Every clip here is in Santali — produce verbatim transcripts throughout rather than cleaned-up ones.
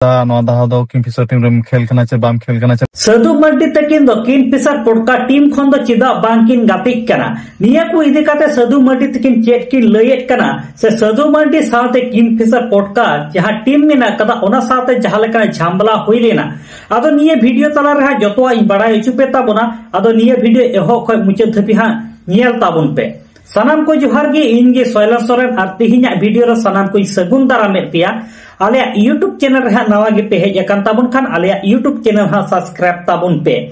ᱫᱟ, ᱱᱚᱣᱟ ᱫᱷᱟᱣ ᱫᱚ ᱠᱤᱝᱯᱷᱤᱥᱟᱨ ᱴᱤᱢ ᱨᱮᱢ ᱠᱷᱮᱞ ᱠᱟᱱᱟ ᱪᱮ ᱵᱟᱢ ᱠᱷᱮᱞ ᱠᱟᱱᱟ ᱪᱮ? ᱥᱟᱹᱫᱷᱩ ᱢᱟᱨᱰᱤ ᱛᱟᱹᱠᱤᱱ ᱫᱚ ᱠᱤᱝᱯᱷᱤᱥᱟᱨ ᱯᱚᱴᱠᱟ ᱴᱤᱢ ᱠᱷᱚᱱ ᱫᱚ ᱪᱮᱫᱟᱜ ᱵᱟᱝ ᱠᱤᱱ ᱜᱟᱛᱮᱜ ᱠᱟᱱᱟ? ᱱᱤᱭᱟᱹ ᱠᱚ ᱤᱫᱤ ᱠᱟᱛᱮ ᱥᱟᱹᱫᱷᱩ ᱢᱟᱨᱰᱤ ᱛᱟᱹᱠᱤᱱ ᱪᱮᱫ ᱠᱤᱱ ᱞᱟᱹᱭᱮᱫ ᱠᱟᱱᱟ, ᱥᱮ ᱥᱟᱹᱫᱷᱩ ᱢᱟᱨᱰᱤ ᱥᱟᱶᱛᱮ ᱠᱤᱝᱯᱷᱤᱥᱟᱨ ᱯᱚᱴᱠᱟ ᱡᱟᱦᱟᱸ ᱴᱤᱢ ᱢᱮᱱᱟᱜ ᱠᱟᱫᱟ, ᱚᱱᱟ ᱥᱟᱶᱛᱮ ᱡᱟᱦᱟᱸ ᱞᱮᱠᱟᱱᱟᱜ ᱡᱷᱟᱢᱞᱟ ᱦᱩᱭ ᱞᱮᱱᱟ, ᱟᱫᱚ ᱱᱤᱭᱟᱹ ᱵᱷᱤᱰᱤᱭᱳ ᱛᱟᱞᱟ ᱨᱮ ᱦᱟᱸᱜ ᱡᱚᱛᱚᱣᱟᱜ ᱤᱧ ᱵᱟᱲᱟᱭ ᱦᱚᱪᱚ ᱯᱮ ᱛᱟᱵᱚᱱᱟ᱾ ᱟᱫᱚ ᱱᱤᱭᱟᱹ ᱵᱷᱤᱰᱤᱭᱳ ᱮᱦᱚᱵ ᱠᱷᱚᱱ ᱢᱩᱪᱟᱹᱫ ᱫᱷᱟᱹᱵᱤᱡ ᱦᱟᱸᱜ ᱧᱮᱞ ᱛᱟᱵᱚᱱ ᱯᱮ᱾ ᱥᱟᱱᱟᱢ ᱠᱚ ᱡᱚᱦᱟᱨ ᱜᱮ, ᱤᱧ ᱜᱮ ᱥᱚᱭᱞᱚᱱ ᱥᱚᱨᱮᱱ, ᱟᱨ ᱛᱮᱦᱮᱧᱟᱜ ᱵᱷᱤᱰᱤᱭᱳ ᱨᱮ ᱥᱟᱱᱟᱢ ᱠᱚᱧ ᱥᱟᱹᱜᱩᱱ ᱫᱟᱨᱟᱢᱮᱫ ᱯᱮᱭᱟ᱾ ᱟᱞᱮᱭᱟᱜ YouTube ᱪᱮᱱᱮᱞ ᱨᱮ ᱦᱟᱸᱜ ᱱᱟᱣᱟ ᱜᱮᱯᱮ ᱦᱮᱡ ᱟᱠᱟᱱ ᱛᱟᱵᱚᱱ ᱠᱷᱟᱱ, ᱟᱞᱮᱭᱟᱜ YouTube ᱪᱮᱱᱮᱞ ᱦᱟᱸᱜ ᱥᱟᱵᱥᱠᱨᱟᱭᱤᱵ ᱛᱟᱵᱚᱱ ᱯᱮ᱾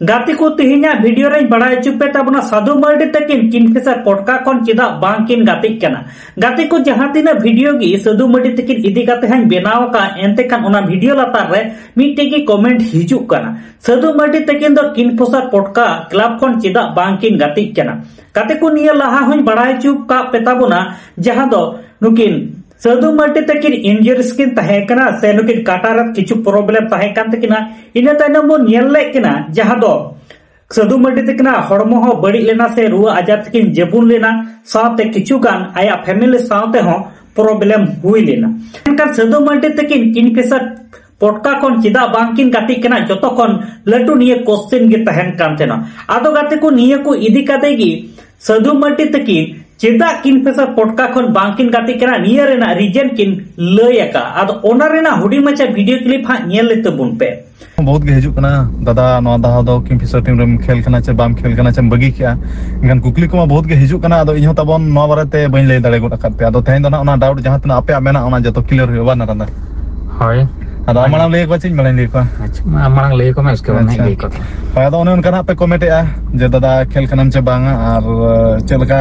ᱜᱟᱛᱮ ᱠᱚ, ᱛᱮᱦᱮᱧᱟᱜ ᱵᱷᱤᱰᱤᱭᱳ ᱨᱮᱧ ᱵᱟᱲᱟᱭ ᱦᱚᱪᱚ ᱯᱮ ᱛᱟᱵᱚᱱᱟ, ᱥᱟᱹᱫᱷᱩ ᱢᱟᱨᱰᱤ ᱛᱟᱹᱠᱤᱱ ᱠᱤᱝᱯᱷᱤᱥᱟᱨ ᱯᱚᱴᱠᱟ ᱠᱷᱚᱱ ᱪᱮᱫᱟᱜ ᱵᱟᱝ ᱠᱤᱱ ᱜᱟᱛᱮᱜ ᱠᱟᱱᱟ᱾ ᱜᱟᱛᱮ ᱠᱚ, ᱡᱟᱦᱟᱸ ᱛᱤᱱᱟᱹᱜ ᱵᱷᱤᱰᱤᱭᱳ ᱜᱮ ᱥᱟᱹᱫᱷᱩ ᱢᱟᱨᱰᱤ ᱛᱟᱹᱠᱤᱱ ᱤᱫᱤ ᱠᱟᱛᱮ ᱦᱟᱸᱜ ᱵᱮᱱᱟᱣ ᱟᱠᱟᱫ, ᱮᱱᱛᱮ ᱠᱷᱟᱱ ᱚᱱᱟ ᱵᱷᱤᱰᱤᱭᱳ ᱞᱟᱛᱟᱨ ᱨᱮ ᱢᱤᱫᱴᱮᱡ ᱜᱮ ᱠᱚᱢᱮᱱᱴ ᱦᱤᱡᱩᱜ ᱠᱟᱱᱟ, ᱥᱟᱹᱫᱷᱩ ᱢᱟᱨᱰᱤ ᱛᱟᱹᱠᱤᱱ ᱫᱚ ᱠᱤᱝᱯᱷᱤᱥᱟᱨ ᱯᱚᱴᱠᱟ ᱠᱞᱟᱵᱽ ᱠᱷᱚᱱ ᱪᱮᱫᱟᱜ ᱵᱟᱝ ᱠᱤᱱ ᱜᱟᱛᱮᱜ ᱠᱟᱱᱟ᱾ ᱜᱟᱛᱮ ᱠᱚ, ᱱᱤᱭᱟᱹ ᱞᱟᱦᱟ ᱦᱚᱸᱧ ᱵᱟᱲᱟᱭ ᱦᱚᱪᱚ ᱠᱟᱜ ᱯᱮ ᱛᱟᱵᱚᱱᱟ, ᱡᱟᱦᱟᱸ ᱫᱚ ᱱᱩᱠᱤᱱ ᱥᱟᱹᱫᱷᱩ ᱢᱟᱨᱰᱤ ᱛᱟᱹᱠᱤᱱ ᱤᱱᱡᱩᱨᱤᱥ ᱠᱤᱱ ᱛᱟᱦᱮᱸ ᱠᱟᱱᱟ, ᱥᱮ ᱱᱩᱠᱤᱱ ᱠᱟᱴᱟ ᱨᱮ ᱠᱤᱪᱷᱩ ᱯᱨᱚᱵᱞᱮᱢ ᱛᱟᱦᱮᱸ ᱠᱟᱱ ᱛᱟᱹᱠᱤᱱᱟ᱾ ᱤᱱᱟᱹ ᱛᱟᱭᱱᱚᱢ ᱵᱚᱱ ᱧᱮᱞ ᱞᱮᱫ ᱠᱤᱱᱟ, ᱡᱟᱦᱟᱸ ᱫᱚ ᱥᱟᱹᱫᱷᱩ ᱢᱟᱨᱰᱤ ᱛᱟᱹᱠᱤᱱᱟᱜ ᱦᱚᱲᱢᱚ ᱦᱚᱸ ᱵᱟᱹᱲᱤᱡ ᱞᱮᱱᱟ ᱥᱮ ᱨᱩᱣᱟᱹ ᱟᱡᱟᱨ ᱛᱮᱠᱤᱱ ᱡᱟᱹᱵᱩᱱ ᱞᱮᱱᱟ, ᱥᱟᱶᱛᱮ ᱠᱤᱪᱷᱩ ᱜᱟᱱ ᱟᱭᱟᱜ ᱯᱷᱮᱢᱮᱞᱤ ᱥᱟᱶᱛᱮ ᱦᱚᱸ ᱯᱨᱚᱵᱞᱮᱢ ᱦᱩᱭ ᱞᱮᱱᱟ᱾ ᱢᱮᱱᱠᱷᱟᱱ ᱥᱟᱹᱫᱷᱩ ᱢᱟᱨᱰᱤ ᱛᱟᱹᱠᱤᱱ ᱠᱤᱝᱯᱷᱤᱥᱟᱨ ᱯᱚᱴᱠᱟ ᱠᱷᱚᱱ ᱪᱮᱫᱟᱜ ᱵᱟᱝ ᱠᱤᱱ ᱜᱟᱛᱮᱜ ᱠᱟᱱᱟ, ᱡᱚᱛᱚ ᱠᱷᱚᱱ ᱞᱟᱹᱴᱩ ᱱᱤᱭᱟᱹ ᱠᱚᱥᱪᱮᱱ ᱜᱮ ᱛᱟᱦᱮᱱ ᱠᱟᱱ ᱛᱟᱦᱮᱱᱟ᱾ ᱟᱫᱚ ᱜᱟᱛᱮ ᱠᱚ, ᱱᱤᱭᱟᱹ ᱠᱚ ᱤᱫᱤ ᱠᱟᱛᱮ ᱜᱮ ᱥᱟᱹᱫᱷᱩ ᱢᱟᱨᱰᱤ ᱛᱟᱹᱠᱤᱱ ᱪᱮᱫᱟᱜ ᱠᱤᱝᱯᱷᱤᱥᱟᱨ ᱯᱚᱴᱠᱟ ᱠᱷᱚᱱ ᱵᱟᱝ ᱠᱤᱱ ᱜᱟᱛᱮᱜ ᱠᱟᱱᱟ, ᱱᱤᱭᱟᱹ ᱨᱮᱱᱟᱜ ᱨᱤᱡᱮᱱ ᱠᱤᱱ ᱞᱟᱹᱭ ᱟᱠᱟᱫᱼᱟ᱾ ᱟᱫᱚ ᱚᱱᱟ ᱨᱮᱱᱟᱜ ᱦᱩᱰᱤᱧ ᱢᱟᱪᱷᱟ ᱵᱷᱤᱰᱤᱭᱳ ᱠᱞᱤᱯ ᱦᱟᱸᱜ ᱧᱮᱞ ᱞᱮ ᱛᱟᱵᱚᱱ ᱯᱮ᱾ ᱵᱚᱦᱩᱛ ᱜᱮ ᱦᱤᱡᱩᱜ ᱠᱟᱱᱟ, "ᱫᱟᱫᱟ, ᱱᱚᱣᱟ ᱫᱷᱟᱣ ᱫᱚ ᱠᱤᱝᱯᱷᱤᱥᱟᱨ ᱴᱤᱢ ᱨᱮᱢ ᱠᱷᱮᱞ ᱠᱟᱱᱟ ᱪᱮ ᱵᱟᱢ ᱠᱷᱮᱞ ᱠᱟᱱᱟ ᱪᱮᱢ ᱵᱟᱹᱜᱤ ᱠᱮᱜᱼᱟ?" ᱮᱱᱠᱷᱟᱱ ᱠᱩᱠᱞᱤ ᱠᱚᱢᱟ ᱵᱚᱦᱩᱛ ᱜᱮ ᱦᱤᱡᱩᱜ ᱠᱟᱱᱟ᱾ ᱟᱫᱚ ᱤᱧ ᱦᱚᱸ ᱛᱟᱵᱚᱱ ᱱᱚᱣᱟ ᱵᱟᱨᱮᱛᱮ ᱵᱟᱹᱧ ᱞᱟᱹᱭ ᱫᱟᱲᱮ ᱜᱚᱫ ᱟᱠᱟᱫ ᱯᱮᱭᱟ᱾ ᱟᱫᱚ ᱛᱮᱦᱮᱧ ᱫᱚ ᱱᱟᱦᱟᱜ ᱚᱱᱟ ᱰᱟᱣᱩᱴ ᱡᱟᱦᱟᱸ ᱛᱤᱱᱟᱹᱜ ᱟᱯᱮᱭᱟᱜ ᱢᱮᱱᱟᱜᱼᱟ, ᱚᱱᱟ ᱡᱚᱛᱚ ᱠᱞᱤᱭᱟᱨ ᱦᱩᱭᱩᱜᱼᱟ, ᱵᱟᱝ ᱱᱟᱨᱟᱫᱟ? ᱦᱳᱭ᱾ ᱟᱫᱚ ᱟᱢ ᱢᱟᱲᱟᱝ ᱞᱟᱹᱭ ᱟᱠᱚᱣᱟ ᱪᱮ ᱤᱧ ᱢᱟᱲᱟᱝ ᱞᱟᱹᱭ ᱟᱠᱚᱣᱟ? ᱟᱪᱪᱷᱟ, ᱢᱟ ᱢᱟᱲᱟᱝ ᱞᱟᱹᱭ ᱟᱠᱚ ᱢᱮ, ᱩᱥᱠᱮ ᱵᱟᱫ ᱱᱟᱦᱟᱜ ᱟᱪᱪᱷᱟ᱾ ᱞᱟᱹᱭ ᱟᱠᱚ᱾ ᱦᱳᱭ, ᱟᱫᱚ ᱚᱱᱮ ᱚᱱᱠᱟ ᱱᱟᱦᱟᱜ ᱯᱮ ᱠᱚᱢᱮᱱᱴ ᱮᱜᱼᱟ ᱡᱮ, "ᱫᱟᱫᱟ, ᱠᱷᱮᱞ ᱠᱟᱱᱟᱢ ᱪᱮ ᱵᱟᱝᱟ?" ᱟᱨ, ᱮ, ᱪᱮᱫ ᱞᱮᱠᱟ,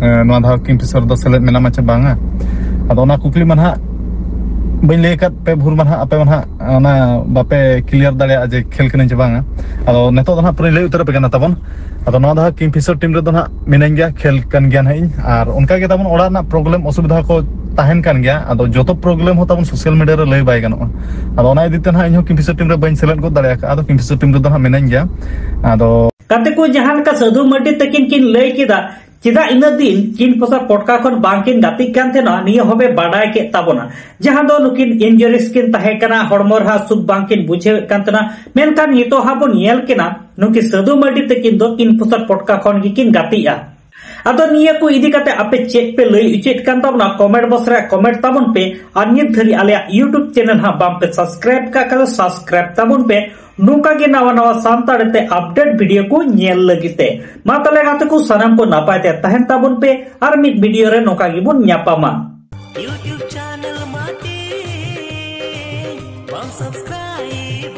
ᱮ, ᱱᱚᱣᱟ ᱫᱷᱟᱣ ᱠᱤᱝᱯᱷᱤᱥᱟᱨ ᱫᱚ ᱥᱮᱞᱮᱫ ᱢᱮᱱᱟᱢᱟ ᱪᱮ ᱵᱟᱝᱟ? ᱟᱫᱚ ᱚᱱᱟ ᱠᱩᱠᱞᱤ ᱢᱟ ᱱᱟᱦᱟᱜ ᱵᱟᱹᱧ ᱞᱟᱹᱭ ᱟᱠᱟᱫ ᱯᱮ ᱵᱷᱳᱨ ᱢᱟ ᱱᱟᱦᱟᱜ, ᱟᱯᱮ ᱢᱟ ᱱᱟᱦᱟᱜ ᱚᱱᱟ ᱵᱟᱯᱮ ᱠᱞᱤᱭᱟᱨ ᱫᱟᱲᱮᱭᱟᱜᱼᱟ ᱡᱮ ᱠᱷᱮᱞ ᱠᱟᱹᱱᱟᱹᱧ ᱪᱮ ᱵᱟᱝᱟ᱾ ᱟᱫᱚ ᱱᱤᱛᱚᱜ ᱫᱚ ᱱᱟᱦᱟᱜ ᱯᱩᱨᱟᱹᱧ ᱞᱟᱹᱭ ᱩᱛᱟᱹᱨ ᱟᱯᱮ ᱠᱟᱱᱟ ᱛᱟᱵᱚᱱ᱾ ᱟᱫᱚ ᱱᱚᱣᱟ ᱫᱷᱟᱣ ᱠᱤᱝᱯᱷᱤᱥᱟᱨ ᱴᱤᱢ ᱨᱮᱫᱚ ᱱᱟᱦᱟᱜ ᱢᱤᱱᱟᱹᱧ ᱜᱮᱭᱟ, ᱠᱷᱮᱞ ᱠᱟᱱ ᱜᱮᱭᱟ ᱱᱟᱦᱟᱜ ᱤᱧ᱾ ᱟᱨ ᱚᱱᱠᱟ ᱜᱮ ᱛᱟᱵᱚᱱ ᱚᱲᱟᱜ ᱨᱮᱱᱟᱜ ᱯᱨᱚᱵᱞᱮᱢ, ᱚᱥᱩᱵᱤᱫᱷᱟ ᱠᱚ ᱛᱟᱦᱮᱱ ᱠᱟᱱ ᱜᱮᱭᱟ᱾ ᱟᱫᱚ ᱡᱚᱛᱚ ᱯᱨᱚᱵᱞᱮᱢ ᱦᱚᱸ ᱛᱟᱵᱚᱱ ᱥᱳᱥᱟᱞ ᱢᱤᱰᱤᱭᱟ ᱨᱮ ᱞᱟᱹᱭ ᱵᱟᱭ ᱜᱟᱱᱚᱜᱼᱟ᱾ ᱟᱫᱚ ᱚᱱᱟ ᱤᱫᱤ ᱛᱮ ᱱᱟᱦᱟᱜ ᱤᱧ ᱦᱚᱸ ᱠᱤᱝᱯᱷᱤᱥᱟᱨ ᱴᱤᱢ ᱨᱮ ᱵᱟᱹᱧ ᱥᱮᱞᱮᱫ ᱜᱚᱫ ᱫᱟᱲᱮ ᱟᱠᱟᱫᱼᱟ᱾ ᱟᱫᱚ ᱠᱤᱝᱯᱷᱤᱥᱟᱨ ᱴᱤᱢ ᱨᱮᱫᱚ ᱱᱟᱦᱟᱜ ᱢᱤᱱᱟᱹᱧ ᱜᱮᱭᱟ᱾ ᱟᱫᱚ ᱜᱟᱛᱮ ᱠᱚ, ᱡᱟᱦᱟᱸ ᱞᱮᱠᱟ ᱥᱟᱹᱫᱷᱩ ᱢᱟᱨᱰᱤ ᱛᱟᱹᱠᱤᱱ ᱠᱤᱱ ᱞᱟᱹᱭ ᱠᱮᱫᱟ, ᱪᱮᱫᱟᱜ ᱤᱱᱟᱹᱜ ᱫᱤᱱ ᱠᱤᱱ ᱯᱚᱥᱟ ᱯᱚᱴᱠᱟ ᱠᱷᱚᱱ ᱵᱟᱝᱠᱤᱱ ᱜᱟᱛᱮᱜ ᱠᱟᱱ ᱛᱟᱦᱮᱱᱟ, ᱱᱤᱭᱟᱹ ᱦᱚᱸᱯᱮ ᱵᱟᱰᱟᱭ ᱠᱮᱫ ᱛᱟᱵᱚᱱᱟ᱾ ᱡᱟᱦᱟᱸ ᱫᱚ ᱱᱩᱠᱤᱱ injuries ᱠᱤᱱ ᱛᱟᱦᱮᱸ ᱠᱟᱱᱟ, ᱦᱚᱲᱢᱚ ᱨᱮᱦᱟᱜ ᱥᱩᱠ ᱵᱟᱝᱠᱤᱱ ᱵᱩᱡᱷᱟᱹᱣᱮᱫ ᱠᱟᱱ ᱛᱟᱦᱮᱱᱟ, ᱢᱮᱱᱠᱷᱟᱱ ᱱᱤᱛᱚᱜ ᱦᱟᱸᱜ ᱵᱚᱱ ᱧᱮᱞ ᱠᱤᱱᱟ ᱱᱩᱠᱤᱱ ᱥᱟᱹᱫᱷᱩ ᱢᱟᱨᱰᱤ ᱛᱟᱹᱠᱤᱱ ᱫᱚ ᱠᱤᱱ ᱯᱚᱥᱟ ᱯᱚᱴᱠᱟ ᱠᱷᱚᱱ ᱜᱮᱠᱤᱱ ᱜᱟᱛᱮᱜᱼᱟ᱾ ᱟᱫᱚ ᱱᱤᱭᱟᱹ ᱠᱚ ᱤᱫᱤ ᱠᱟᱛᱮ ᱟᱯᱮ ᱪᱮᱫ ᱯᱮ ᱞᱟᱹᱭ ᱚᱪᱚᱭᱮᱫ ᱠᱟᱱ ᱛᱟᱵᱚᱱᱟ, comment box ᱨᱮ comment ᱛᱟᱵᱚᱱ ᱯᱮ᱾ ᱟᱨ ᱱᱤᱛ ᱫᱷᱟᱹᱨᱤᱡ ᱟᱞᱮᱭᱟᱜ YouTube channel ᱦᱟᱸᱜ ᱵᱟᱝ ᱯᱮ subscribe ᱠᱟᱜ ᱠᱷᱟᱱ ᱫᱚ subscribe ᱛᱟᱵᱚᱱ ᱯᱮ, ᱱᱚᱝᱠᱟ ᱜᱮ ᱱᱟᱣᱟ ᱱᱟᱣᱟ ᱥᱟᱱᱛᱟᱲᱤ ᱛᱮ update video ᱠᱚ ᱧᱮᱞ ᱞᱟᱹᱜᱤᱫ ᱛᱮ᱾ ᱢᱟ ᱛᱟᱦᱞᱮ ᱜᱟᱛᱮ ᱠᱚ, ᱥᱟᱱᱟᱢ ᱠᱚ ᱱᱟᱯᱟᱭ ᱛᱮ ᱛᱟᱦᱮᱱ ᱛᱟᱵᱚᱱ ᱯᱮ, ᱟᱨ ᱢᱤᱫ video ᱨᱮ ᱱᱚᱝᱠᱟ ᱜᱮᱵᱚᱱ ᱧᱟᱯᱟᱢᱟ᱾ YouTube channel ᱢᱟᱴᱤ ᱵᱟᱢ subscribe